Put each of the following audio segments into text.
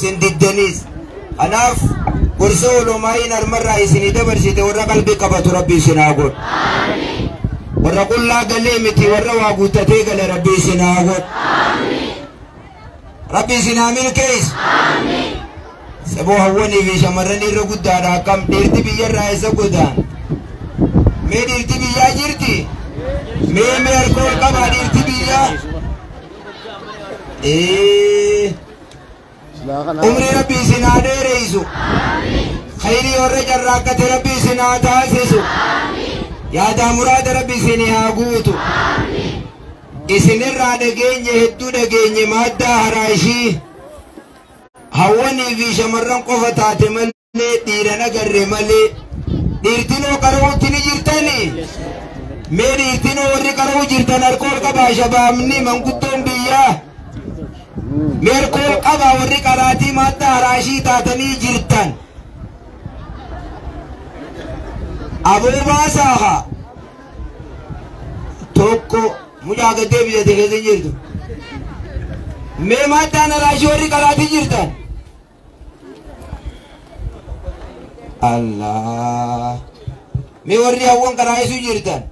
Isin diddaniis. Kanaaf gorsa olomaa'iin harmarraa isinii dabarsite warra qalbii qabatu Rabbi isin haa godhu. Warra qullaa galee miti warra waa guuttatee gale Rabbi isin haa godhu. Rabbi isin haa milkeessu. Saboo hawwanii fi shamarran irra guddaadha akkam dhiirti biyyarraa isa godaan. Mee dhiirti biyyaa jirti? Mee mee harka ol qabaa dhiirti biyyaa? Umrii Rabbi isin haa dheereysu. Khayrii warra carraaqqate Rabbi isin haa taasisu. Yaadaa muraada Rabbi isin haa guutu. Isinirraa dhageenye hedduu dhageenye maaddaa haraashii. Hawwanii fi shamarran qofa taate malee dhiiran agarre malee. Dhiirtinoo qara'uutti ni jirtanii? Mee dhiirtinoo warri qara'uu jirtan harka ol qabaa shabaabni manguddoon biyyaa. Mee harka ol qabaa warri qaraatii maaddaa haraashii taatanii jirtan. Aboo baasaa haa. Tokko mucaa gaddee bitate keessa hin jirtu. Mee maaddaan haraashii warri qaraatii jirtan. Allah. Mee warri hawwan qaraa'isuu jirtan.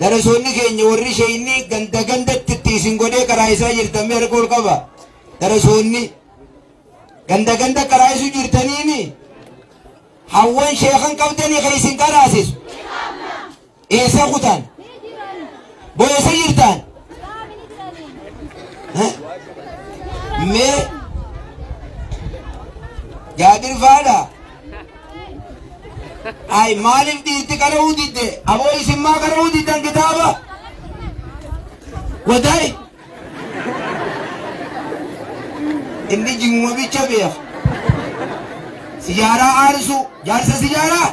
Darasoonni keenya warri sheeyni ganda gandatti itti isin godhee qaraa'isaa jirtan mee harka ol qaba. Darasoonni ganda ganda qaraa'isuu jirtaniimi. Hawwan sheekan qabdanii kan isin qaraasisu. Eessa kutan? Boo'eessa jirtan? Mee Jaabir faadha. Ay maaliif dhiirti qara'uu didde? Aboo isin maa qara'uu diddan kitaaba? Wadaay. Inni jimuma bicha beeka. Sijaaraa aarsu jaarsa sijaaraa.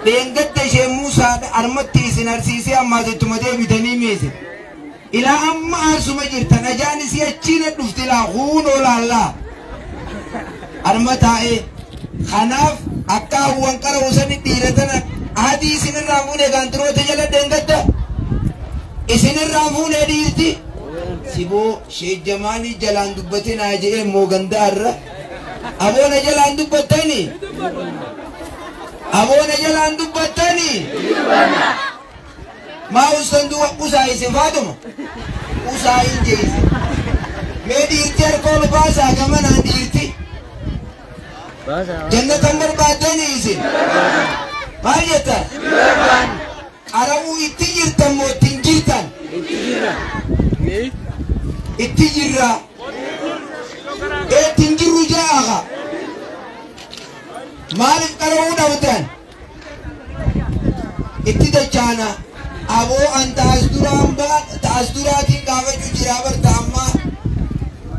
Dheengadda ishee Muusaa harmatti isin arsiisee ammaas ittuma deebitanii miise. Ilaa amma aarsuma jirtan ajaan isii achiin dhufti laa huunoo laallaa. Harma taa'ee kanaaf akka hawwan qara'u sani dhiira tana adii isinirraa fuune gaantiroota jala dheengadda. Isinirraa fuune dhiirti. Siboo Sheek Jamaalii jalaan dubbatinaa jedhee immoo gandaarra. Aboona jalaan dubbattanii? Aboona jalaan dubbattanii? Maa ustan duuba usaa isin faatuma? Usaa hin jeese. Mee dhiirti harka ol baasaa gamanaan dhiirti. Jannatan barbaaddanii isin? Maal jettan? Qara'uu itti jirtan moo itti hin jirtan? Itti jirra. Itti hin jirru ja'a. Maaliif qara'uu dhabdan? Itti dachaana. Aboo an taas duraan baa taas duraatiin gaafachuu jira barta ammaa.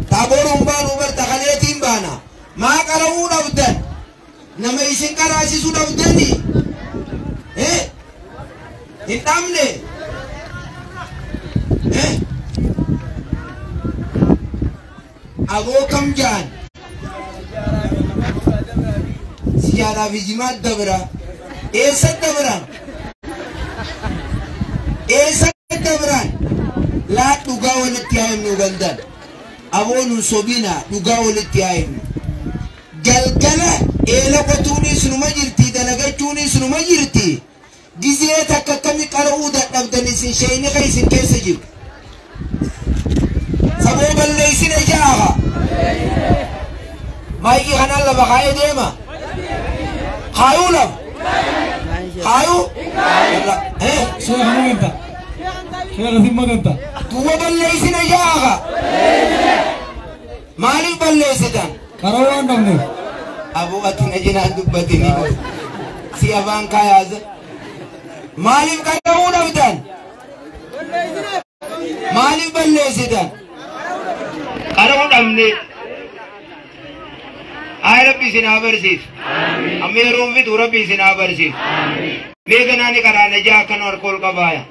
Taaboruun baanuu barta kaleetiin baana. Maa qara'uu dhabdan? Nama isin qaraasisuu dhabdanii? Hin dhabne? Aboo kam jaan? Sijaaraa fi jimaa dabra. Eessa dabran? Eessa dabran? Laa dhugaa walitti haa himnu gandan. Aboo nun sobina dhugaa walitti haa himnu. Galgala eela qotuunis numa jirti dalagachuunis numa jirti. Gizee takka akkami qara'uu dadhabdan isin sheeyni ka isin keessa jiru. Saboo balleessine jaaha. Maayikii kanaan lafa kaa'ee deema. Kaayuu lafa. Kaayuu. Sheekh maganta. Sheekh isin maganta. Duuba balleessine jaaha. Maaliif balleessitan? Qara'uu waan dhabneef. Aboo ati na jinaan dubbatini. Si afaan kaayaasa. Maaliif qara'uu dhabdan? Maaliif balleessitan? Qara'uu dhabne. Ay Rabbi isin haa barsiisu. Amma yeroon fitu Rabbi isin haa barsiisu. Mee ganaa ni qaraana jaa akkana harka ol qabaaya.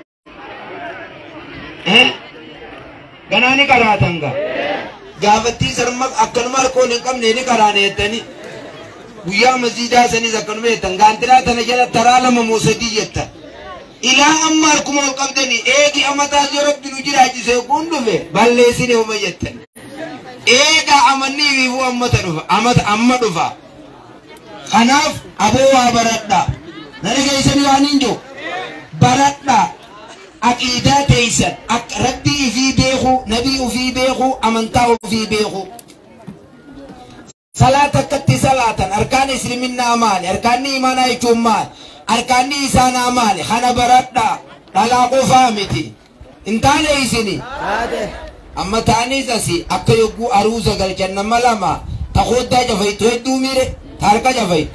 Ganaa ni qaraatan gaa. Gaafattii sarma akkanuma harka ol hin qabne ni qaraana jettanii. Guyyaa masjiidaa sanis akkanuma jettan. Gaantiraa tana jala taraa lama moo sadii jettan. Ilaa amma harkuma ol qabdanii eegi amataas yoo Rabbi nu jiraachise kun dhufe balleessine homa jettan. Eegaa amannii fi ammata dhufa amata amma dhufa. Kanaaf aboo waa baradhaa. Na dhageessanii waan hin jiru. Baradhaa. Aqiidaa teessan akka rabbii ofii beeku, nabii ofii beeku, amantaa ofii beeku. Salaata akkatti salaatan arkaan isliminnaa maali? Arkaanni imaanaa jechuun maali? Arkaanni isaanaa maali? Kana baradhaa. Dhalaa qofaa miti. Hin taane isini. Amma taanis asi akka yogguu aruusa galchan nama lama ta koddaa cafaytu hedduu miire ta harka cafaytu.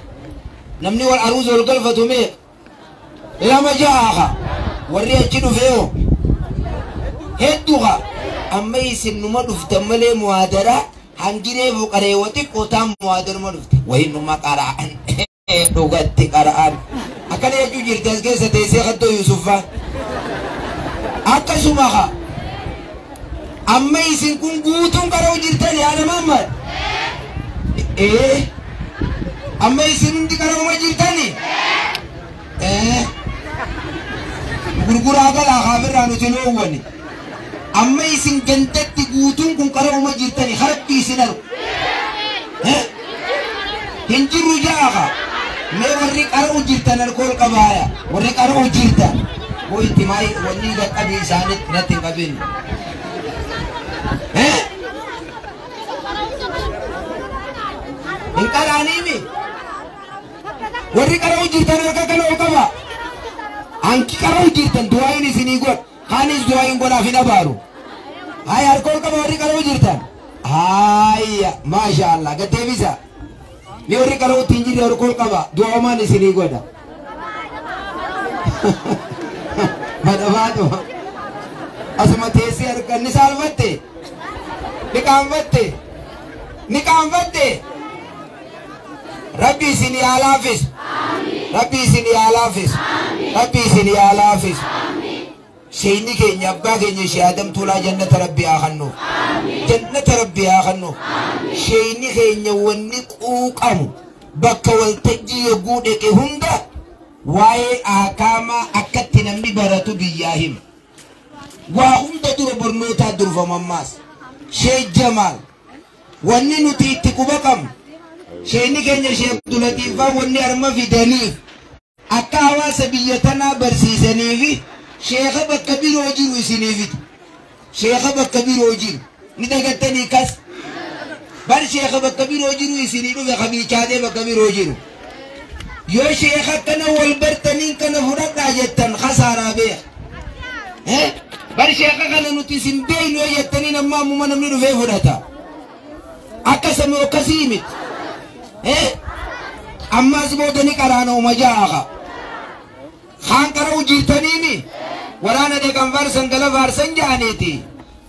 Namni wal aruusa wal galfatu meeqa? Lama ja'a warri achi dhufeeho hedduu ka amma isin numa dhuftan malee muhaadara hangiree fuqareewwa xiqqoo taan muhaadaruma dhufte wayi numa qara'an dhugatti qara'an akkana jechuu jirti as keessa teessee kattoo Yuusuffaa akkasuma ka amma isin kun guutuun qara'u jirtan yaada Muhammad amma isin hundi qara'uma jirtani gurguraa galaa kaafirraa nuti loowwani amma isin gandatti guutuun kun qara'uma jirtani harabbii isin argu hin jirru ja'a mee warri qara'u jirtan alkool qabaaya warri qara'u jirtan boo itti maay wanni qaqqabii isaanitti natti hin qabin hin qara'aniimi warri qara'u jirtan harka kana ol qaba hanki qara'u jirtan du'aayin isinii godh kaanis du'aayin godhaaf hin abaaru hay harka ol qaba warri qara'u jirtan hayya maasha Allah gad deebisa ni warri qara'utti hin jirre harka ol qaba du'aamaan isinii godha madhabaatuma asuma teessee harka ni saalfatte ni qaanfatte ni qaanfatte Rabbi isinii haa laaffisu. Rabbi isinii haa laaffisu. Rabbi isinii haa laaffisu. Sheeyni keenya abbaa keenya ishee Adam Tuulaa jannata Rabbi haa kennuuf. Jannata Rabbi haa kennuuf. Sheeyni keenya wanni quuqamu bakka waltajjii yogguu dhaqe hunda waa'ee ahkaamaa akkatti namni baratu biyyaa hima. Waa hunda dura barnootaa durfama ammaas. Sheey Jamaal wanni nuti itti quba qabnu Sheeyni keenya Sheekh Abdulatiifaa wanni arma fidaniif akka hawaasa biyya tanaa barsiisaniifi sheekha bakka biroo jiru isiniifiti. Sheekha bakka biroo jiru ni dagattanii kas bar sheekha bakka biroo jiru isinii dhufe kabiichaatee bakka biroo jiru. Yoo sheekha kana wal bartaniin kana fudhadhaa jettan khasaaraa beeka. Bar sheekha kana nuti isin beeynu yoo jettaniin amma ammuma namni dhufee fudhata. Akka samii akkasii miti. Ammas booda ni qaraana ja'a kaan qara'u jirtaniimi waraana dhaqan faarsan gala faarsan ja'aniiti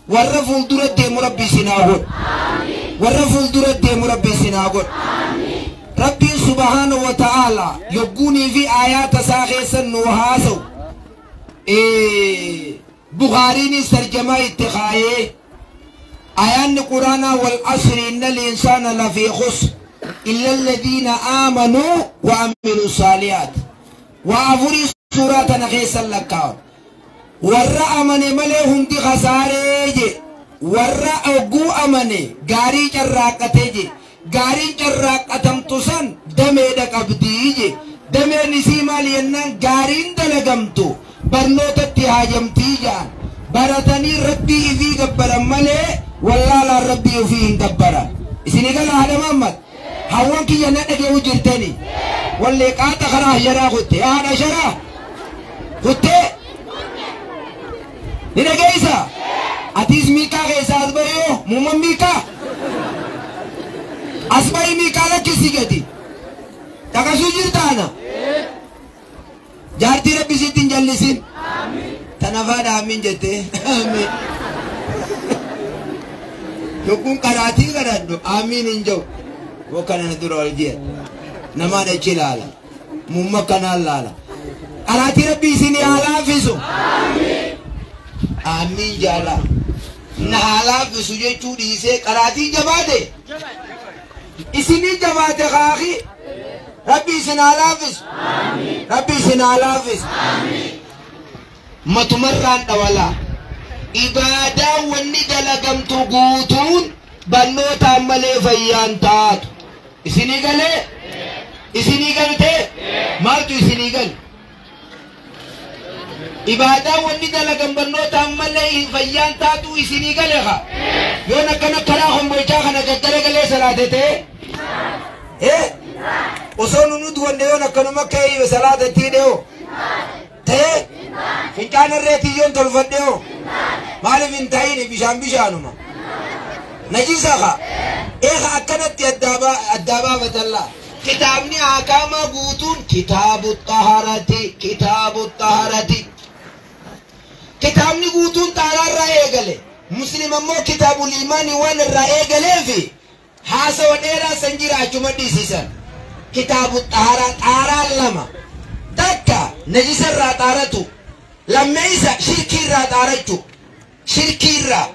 warra fuuldura deemu rabbi isin haa godhu warra fuuldura deemu rabbi isin haa godhu rabbiin subhaanahu wa ta'aala yogguunii fi aayaata isaa keessan nu haasa'u Bukhaariinis tarjamaa itti kaayee ayaanni quraanaa wal asri inna linsaana lafii khusr إلا الذين آمنوا وعملوا الصالحات وأفري سورة نخيس اللكاون ورّا أمني ملي هندي خسارة ورّا أقو أمني غاري جراقتي غاري جراقتم تسن دمي دك أبدي دمي نسيما لينن غارين دلقمتو برنوت اتهاجمتي جان برتني ربي في قبر ملي والله لا ربي فيه قبر إسني قال هذا محمد hawwan kiyya na dhageewu jirtani wallee qaata karaa sharaa kutte haadha sharaa kutte ni dhageessa atis miikaa keessa as bahiyoo muumman miikaa as bahi miikaa lakkisi gadi dhaqasuu jirtaana jaartii rabbi sitti hin jallisin tanafaadha amiin jette amiin yokkuun qaraatii kadhadhu amiin hin jiru وكان ندور والجير نما نجلالا مما كان لالا أراتي ربي سيني على فيسو آمين جالا نحالا فيسو جيتو ديسي قراتي جباته إسيني جباته خاخي ربي سيني على فيسو ربي سيني على فيسو متمران دولا إبادة وني دلقمتو قوتون Barnootaan malee fayyaan taatu. Isinii galee? Isinii galtee? Maaltu isinii gale? Ibaadaa wanni dalagan barnootaan malee fayyaan taatu isinii gale haa. Yoon akkana karaa hombolchaa kana gaggaragalee salaate ta'e? Osoo nu duwanne yoon akkanuma ka'ee salaatatti dhiyoo? Ta'e? Fincaan irreetii yoon tolfadhe hoo? Maaliif hin ta'in bishaan bishaanuma? Najisa haa. Eega akkanatti addaa baafatallaa. Kitaabni ahkaamaa guutuun kitaabu xaharati, kitaabu xaharati. Kitaabni guutuun xaaraa irraa eegale. Muslim ammoo kitaabul iimaanii waan irraa eegaleefi haasawa dheeraa san jira achuma dhiisisan. Kitaabu xaharaa xaaraan lama. Takka najisa irraa xaaratu. Lammeessa shirkii irraa xaarachu. Shirkii irraa.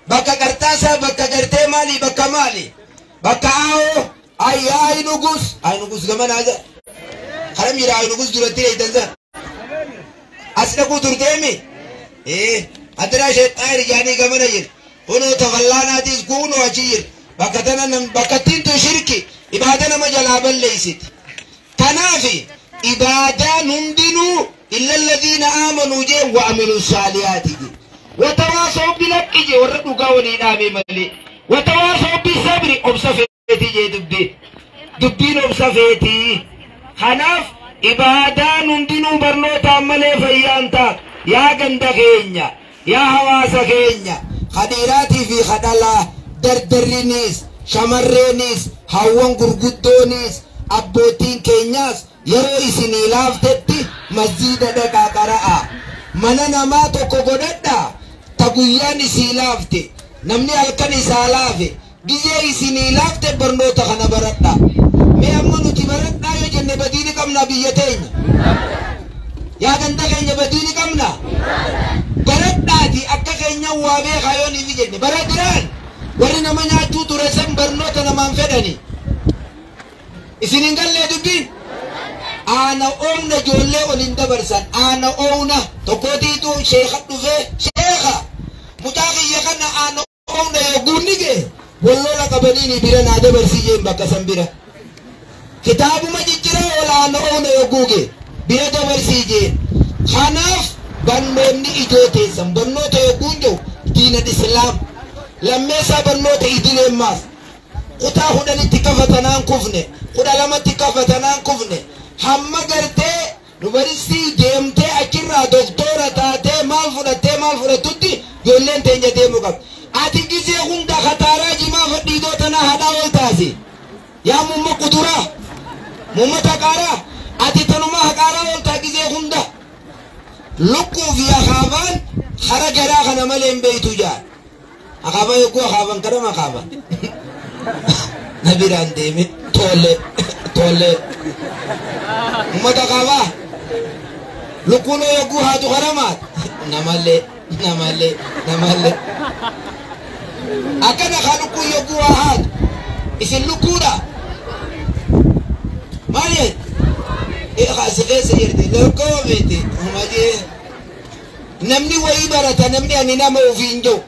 Bakka qarxaasaa bakka gartee maali bakka maali? Bakka aawoo ayyaa ay nugus ay nugus gamanaa jira. Karam jira ay nugus duratti eeydan san. As dhaquu turteemi? Adira sheexaa jaanii gamana jira. Kunoo tafallaanaatiis kunoo achi jira. Bakka tana bakka tintu shirki ibaada nama jalaa balleessiti. Kanaafi ibaadaan hundinuu illa alladhiina aamanuu jee wa amilu saalihaati jee. Watawaasaw bilhaqqi jee warra dhugaa walii dhaabee malee. Watawaasaw bisabri obsa feetii jee dubbiin. Dubbiin obsa feetii. Kanaaf ibaadaan hundinuu barnootaan malee fayyaan taatu. Yaa ganda keenya, yaa hawaasa keenya, kadhiiraatii fi kadhalaa, dardarriinis, shamarreenis, hawwan gurguddoonis, abbootiin keenyaas yeroo isinii laaftetti masjiida dhaqaa qara'a. Mana namaa tokko godhadhaa ta guyyaan isii laafte, namni halkan isaa laafe, gizee isinii laafte barnoota kana baradhaa. Mee amma nuti baradhaa yoo jenne badii ni qabna biyya teenya. Yaa ganda keenya badii ni qabna. Baradhaati akka keenya waa beekaa yoo ni jenne bara duraan warri nama nyaachuu ture san barnoota namaan fedhani. Isin hin gallee dubbiin? Aana oomna ijoollee ol hin dabarsan. Aana oomna tokkootiitu sheekha dhufee sheekha mucaa kiyya kana aana oomna yogguu ni ga'e wallola qabanii bira naa dabarsii jeen bakka san bira. Kitaabuma jijjiraa ol aana oomna yogguu ga'e bira dabarsii jeen. Kanaaf barnoonni ijoo teessan barnoota yogguu hin jiru diinal islaam lammeessaa barnoota idileemmaas kutaa 10tti kafatanaan kufne 12tti kafatanaan kufne hamma gartee yuunivarsiitii deemtee achirraa doktora taatee maal fudhattee maal fudhattutti ijoolleen teenya deemuu qabdi. Ati gisee hunda kataaraa jimaa fadhiidoo tanaa hadhaa ol taasi. Yaa mumma kuduraa mumma taqaaraa ati tanuma haqaaraa ol taa gisee hunda. Lukkuu fi akaabaan hara garaa kana malee hin beeytu jaa. Akaabaa yogguu akaaban kadhama akaaban. Na biraan deeme tole tole. Uummata akaabaa lukkuun yogguu haatu haramaat namallee namallee namallee. Akkana haa lukkuu yogguu waa haatu isin lukkuudha. Maal jedhe? Asi keessa jirti lukkuu miti majee. Namni wayii barata namni ani nama ofii hin jiru.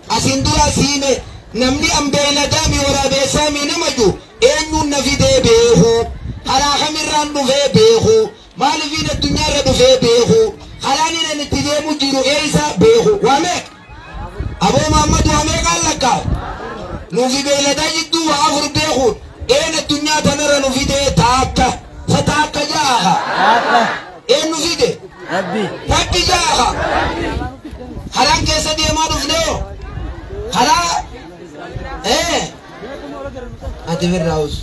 Asin dura siime namni an beeyladaami waraabeessaami nama jiru eenyuun na fidee beeku karaa kamirraan dhufee beeku maaliifin addunyaarra dhufee beeku karaan inni itti deemu jiru eessa beeku waa meeqa? Aboo Muhammad waa meeqaan lakkaa'u? Nuufi beeyladaa jidduu waa afur beekuun een addunyaa tanarra nu fidee taakka sa taakka jaaha een nu fide? Rabbi jaaha karaan keessa deemaa dhufnee karaa ati firraa'us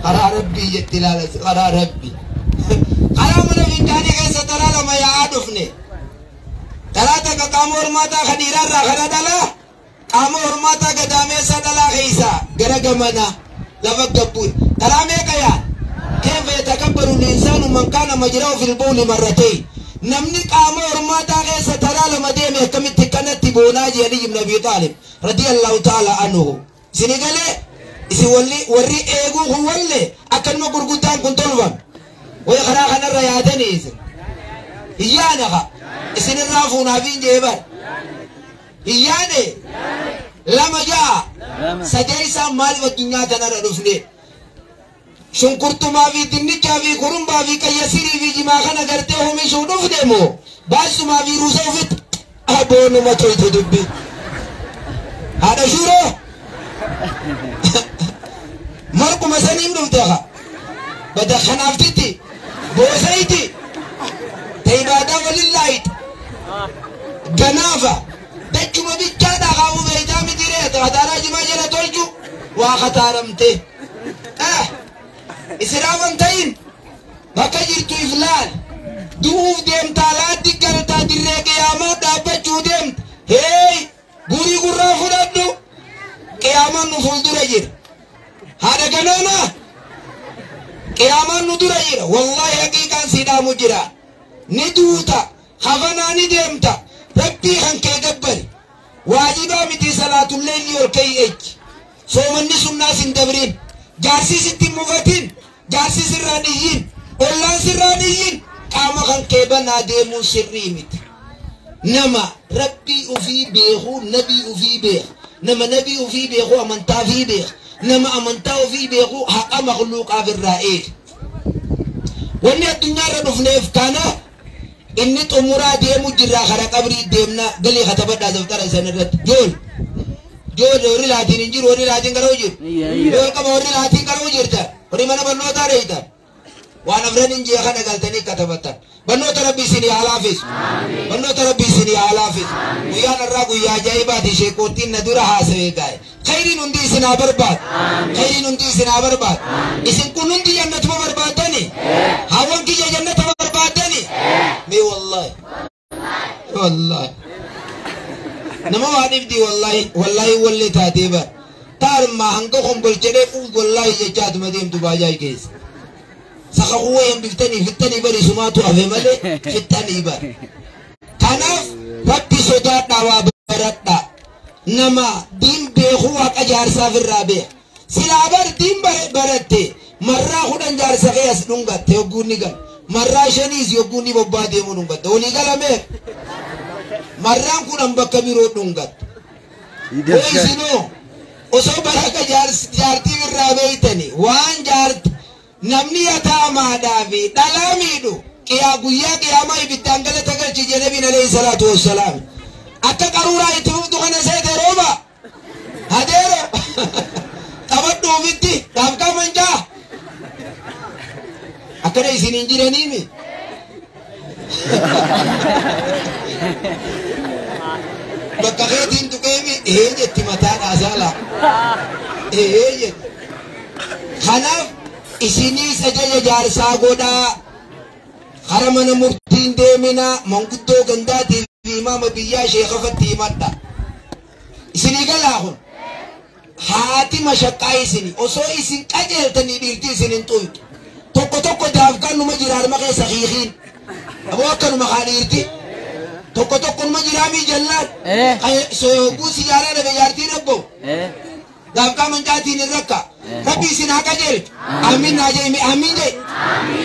karaa rabbii jetti ilaalas karaa rabbi karaa mana fincaanii keessa taraa lama yaa'aa dhufne karaa takka qaama hormaataa kan dhiiraarraa karaa dhalaa qaama hormaataa gadaameessa dhalaa keessa gara gamana lafa gabbuun karaa meeqa yaa keefa yatakabbaru linsaanu man kaana majraahu fil bawli marratayn namni qaama hormaataa keessa taraa lama deeme akkamitti kanatti boonaa jee Ali ibn Abi Taalib radiyallahu ta'ala anhu. Isin galee isin warri eeguu kun walle akkanuma gurguddaan kun tolfame wayi karaa kanarra yaadanii isin iyyaana haa isin irraa fuunaa fi hin jeeban iyyaane lama ja'a Sadeessaa maaliif addunyaa tanarra dhufne? Shunkurtumaa fi dinnichaa fi kurumbaa fi qayyasirii fi jimaa kana gartee oomishuu dhufne moo baasumaa fi ruusa ofitti aboonuma toyte dubbi. Haadha shuuroo marquma saniin dhufte haa bada kanaaftitti boosayti taibaadaa walillaayit ganaafa dachuma bichaadha kaafu beeytaa mitiree kataaraa jimaa jala tolchu waa kataaramte israafan ta'in bakka jirtu iflaal du'uuf deemtaa laaddi galtaa dirree qiyaamaa dhaabbachuu deemta hey gurii gurraa fudhadhu qiyaamaan nu fuuldura jira haadha ganaanaa qiyaamaan nu dura jira wallaahi haqiiqaan siidhaamu jira ni duuta hafanaa ni deemta rabbii kan kee gabbari waajibaa miti salaatullee ol ka'i eji soomanni sunnaas hin dabrin jaarsi sitti hin mufatin jaarsi sirraan iyyin ollaan sirraan iyyin qaama kan kee banaa deemuun sirrii miti nama rabbii ufii beekuu nabii ufii beeku nama nabii ufii beekuu amantaa ufii beeku nama amantaa ufii beekuu haqa makluuqaaf irraa eega wanni addunyaarra dhufneef kana inni xumuraa deemu jirraa kara qabrii deemna galii katabadhaa daftara isan irratti jool jool warri laatiin hin jiru warri laatiin garuu jiru jool qaba warri laatiin garuu jirtan warri mana barnootaa dheeytan waan afran hin jee kana galtanii katabattan barnoota rabbi isinii haa laafisu barnoota rabbi isinii haa laafisu guyyaan irraa guyyaa ajaa'ibaati sheekootiin na dura haasawee gaa'e khayriin hundi isin haa barbaadu khayriin hundi isin haa barbaadu isin kun hundi jannatuma barbaaddani hawwan kiyya jannata barbaaddani mee wallaahi wallaahi nama waa dhibdi wallaahi wallaahi wallee taatee bar taarmaa hanga kombolchedhee quuf wallaahi jechaatuma deemtu baajaa keessa sakakuwwa hambiftanii fittanii bari sumaatu hafe malee fittanii bar kanaaf rabbi sodaadhaa waa baradhaa nama diin beekuu haqa jaarsaaf irraa beeka silaa bar diin baratte marraa 10 jaarsa kee as dhungatte yogguun ni gala marraa 5 yogguun ni bobbaa deemuu dhungatte walii galamee marraan 10 bakka biroo dhungatte isinoo osoo baraka jaartii irraa beeytanii waan jaarti namni yataamaadhaa fi dhalaa miidhu qiyaa guyyaa qiyaamaa ibiddaan galata galchi jedhe nabiin alayhi salaatu wassalaam akka qaruuraa itti fuftu kana seete rooba hadeero qabadhu ofitti dhaabqaa mancaa akkana isin hin jiraniimi bakka keetiin tuqeemi ee jetti mataa dhaasaala ee jetti kanaaf isiniis ajaja jaarsaa godhaa kara mana murtiin deeminaa manguddoo gandaatii fi imaama biyyaa sheekafatti himadha isinii galaa kun haati mashaqqaa isini osoo isin qajeeltanii dhiirti isin hin xuyxu tokko tokko daafkaan numa jira harma keessa hiikiin aboo akkanuma kaa dhiirti tokko tokko numa jiraamii jallaan sooguu siyaaraa dhabe jaartii dhabboo daafkaa mancaatiin hin rakka rabbi isin haa qajeelchu amiin naa jee amiin jee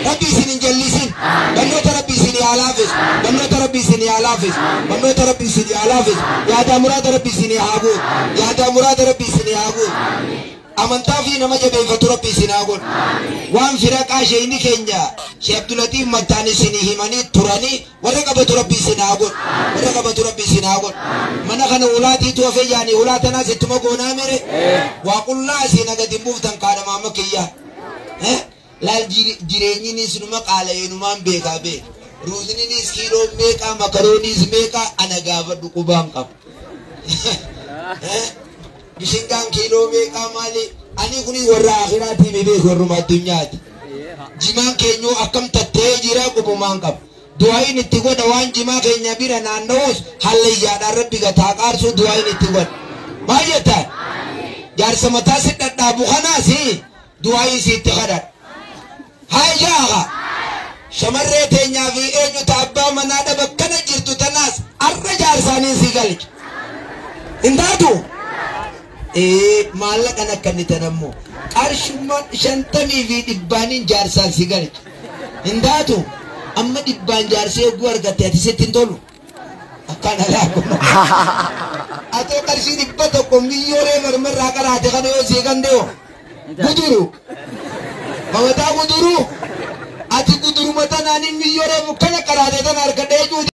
rabbi isin hin jallisin barnoota rabbi isin haa laafisu barnoota rabbi isin haa laafisu barnoota rabbi isin haa laafisu yaadaa muraada rabbi isin haa guutu yaadaa muraada rabbi isin haa guutu amantaa fi nama jabeeffatu rabbi isin haa godhu waan firaqaa sheeyni keenya Sheekh Abdulatiif mattaan isin himanii turanii warra qabatu rabbi isin haa godhu warra qabatu rabbi isin haa godhu mana kana ulaatiitu hafe yaani ulaa tanaas ittuma goonaa mere waa qullaa isin gadi hin buuftan kaadhamaa makiyyaa laal jireenyinis numa qaala'eenumaan beekaa beeka ruuzninis kiiloo meeqaa makarooniis meeqaa ana gaafadhu qubaan qabu bishingaan kiiloo meeqaa maali ani kunis warra akhiraatii beeku warruma addunyaati jimaan keenyoo akkam tattee jira qubumaan qabu du'aayin itti godha waan jimaa keenya bira naanna'us hallayyaadhaan rabbi gataa qaarsuu du'aayin itti godha maal jettaan jaarsa mataa si dhadhaabu kanaas du'aayin si itti kadhadha haa jaaha shamarree teenyaa fi eenyu ta abbaa manaa dhaba kana jirtu tanaas arra jaarsaaniin si galcha hin taatu maallaqan akka inni tan ammoo qarshuma 50 fi 100 jaarsaan si galcha hin taatu amma 100 jaarsee yogguu argatte ati sitti hin tolu Akkana laaku. Atoo qarshii 100 miyyoolee marmarraa qaraate kana yoo sii kan deemu. Guduru. Mawataa guduru. Ati guduruma tanaan miyyoolee mukkana qaraate tana harkadhee.